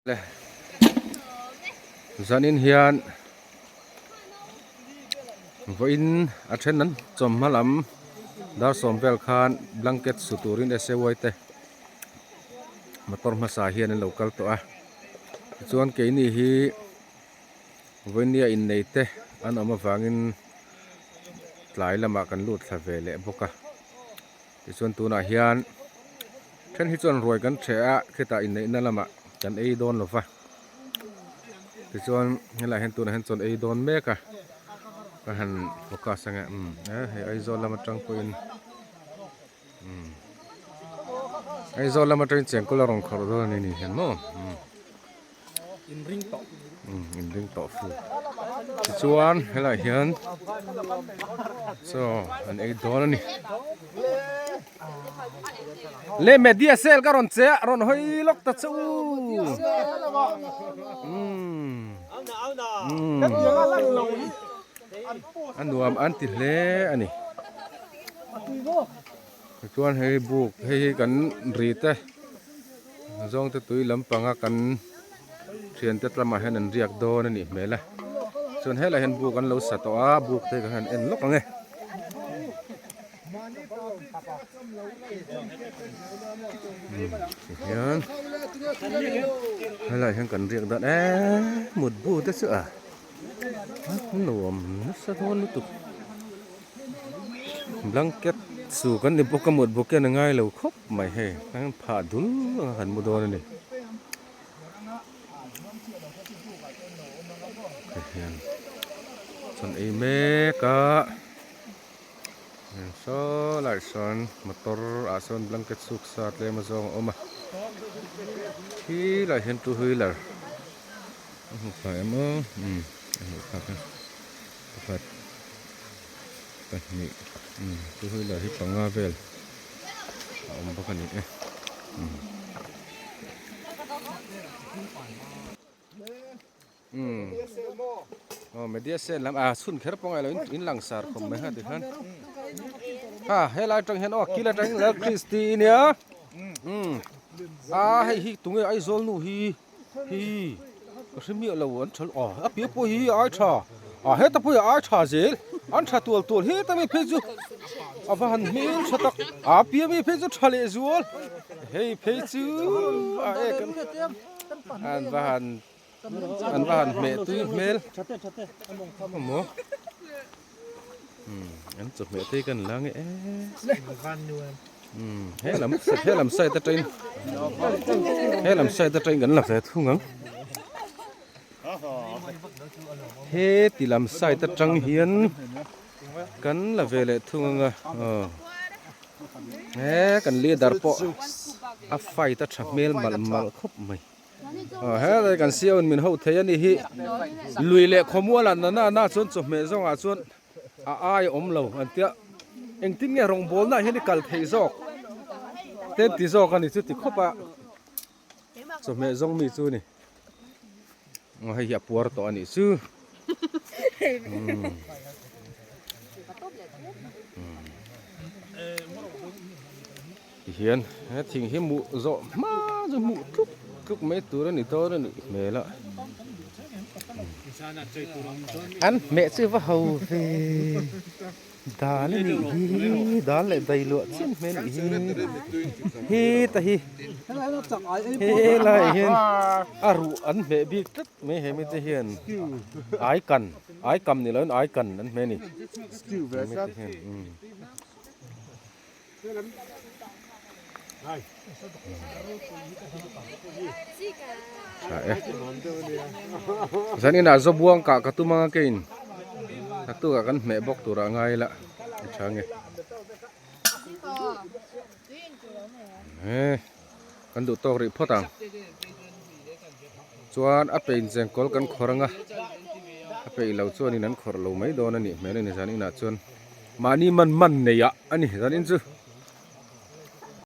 Le zanin hian vawiin a then an chawmhma lam dar sawm vel khan blanket su turin SAY te motor hmasa hian an lo kal tawh a tichuan keini hi vawinia innei te an awm avangin tlai lamah kan lut thla ve leh bawk a. Tichuan tunah hian then hi chuan ruai kan ṭheh a khitah inneihna lamah kan ei dawn lo va tichuan helaiah hian tunah hian chuan ei dawn mek a ka han focus ang e umm e hei Aizawl lam atang pawhin umm Aizawl lam atangin chengkawl a rawn khawrh dawn a ni ni hian maw umm. Inring tawh. Umm inring tawh fu. Tichuan helaiah hian chaw an ei dawn a ni. Le media cell ka rawn che a rawn hawi lawk ta che u. Umm umm a nuam an ti hle a ni. Tichuan hei buk hei hi kan ri te zawngte tui lampanga kan thiante tlamah hian an riak dawn a nih hmel a chuan helaiah hian buk an lo sa tawh a buk te kan han en lawk ang e. Tihian helaiah hian kan riak dawn eee mutbu te chu a nuam nasa dawn lutuk. Blanket chu kan ni bawk a mut bawk hian a ngai lo khawp mai hei an phah dul ang a han mu dawn a ni tihian chuan ei mek a saw laiah sawn motor ah sawn blanket suk sa tlem a zawng a awm a khi laiah hian two wheeler a hmu phah em aw umm a hmuh phak a pakhat. pahnih umm two wheeler hi panga vel a awm bawk a ni e umm umm aw media cell lam ah chhun kher pawh ngailo in in langsar khawp mai kha tikhan ha helai atang hian aw kil atangin lal christy nia umm a hei hi tunge Aizawl nu hi. Hi ka hre miah lo an tha aw a piah pawh hi ai tha a heta pawh hi ai tha zel an tha tual tual heta mi phei chu a va han hmel tha tak a piah mi phei chu tha leh zual hei phei chu a ek an va han an va han hmeh tui hmel maw an chawhmeh te hi kan la nge em he lam he lam side atangin he lam side atangin kan la ve thung ang he ti lam side atang hian kan la ve leh thung ang a aw he kan leader pawh a fight a tha hmel malh malh khawp mai. Aw helai kan siaun min ho thei a ni hi lui leh khawmual ah nana na chuan chawhmeh zawngah chuan a ai a awm lo an tia engtin nge rawngbawlna ah hian i kal theih zawk te an ti zawk a ni chu ti khawp a chawhmeh zawng mi chu ni aw hei hi a puar tawh a nih chu umm. Tihian he thing hi hmuh zawh hma chu hmuh tluk tluk mai tur a ni dawn a nih hmel a an hmeh chu va ho ve dal a nih hi dal leh dai luah chian hmel a nih hi heta hi helaiah hian a ruh an hmeh bik tlat mai he mite hian ai kan ai kam ni loin ai kan an hmeh a ni he mite hian umm. Tha e zan inah zawbuang kah ka tum anga keiin naktukah kan hmeh bawk turah a ngai ila a tha nge he kan duh tawk rih phawt ang chuan a pein chengkawl kan khawr anga a peih lo chuanin an khawrh lo mai dawn a nih hmel a ni zan inah chuan mahni man man nei ah a ni zan in chu.